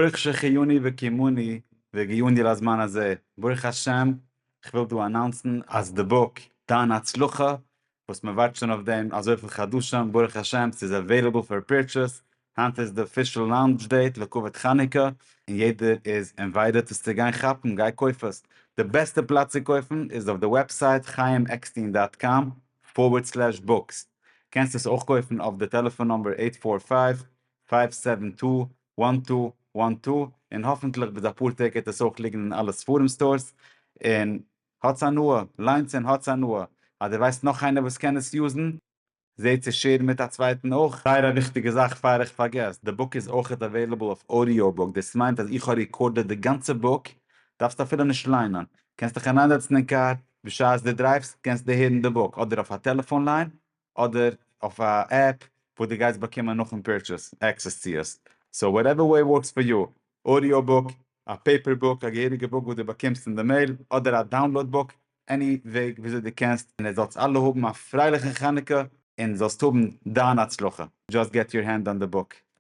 ברוך שהחייני וקימני והגיעני לזמן הזה, ברוך השם, כ'וויל דא announce ן אז די book דיין הצלחה, וואס מען ווארט שוין אויף דעם אזויפיל חדשים, ברוך השם ס'איז available פאר purchase, היינט איז די official launch date לכבוד חנוכה, און יעדער איז invited עס צו גיין כאפן, גיי קויף עס. די בעסטע פלאץ צו קויפן איז אויף די website חייםעקשטיין dot com forward slash books. קענסט עס אויך קויפן אויף די טעלעפאן number 845 572 1212, און האפנטליך ביז אפאר טעג וועט עס אויך ליגן אין אלע ספרים stores, און האטס הנאה, ליינטס און האטס הנאה. אז דו ווייסט נאך איינער וואס קען עס use ן, זע צו share ן מיט א צווייטן אויך. זייער א וויכטיגע זאך פאר איך פארגעס, די book איז אויכעט available אויף audio book, דאס מיינט אז איך האב recorded די גאנצע book, דארפסט אפילו נישט ליינען, קענסט דיך אריינזעצן אין קאר בשעת דו drive סט, קענסטו הערן די book, אדער אויף א טעלעפאן line, אדער אויף א app וואס דו גייסט באקומען נאכן purchase access צו עס. So whatever way works for you, audio book, א paper book, א געהעריגע book וואס דו באקומסט אין די mail, אדער א download book, any וועג וויאזוי דו קענסט, און עס זאלסט אלע האבן א פרייליכן חנוכה, און זאלסט האבן דיין הצלחה. Just get your hand on the book.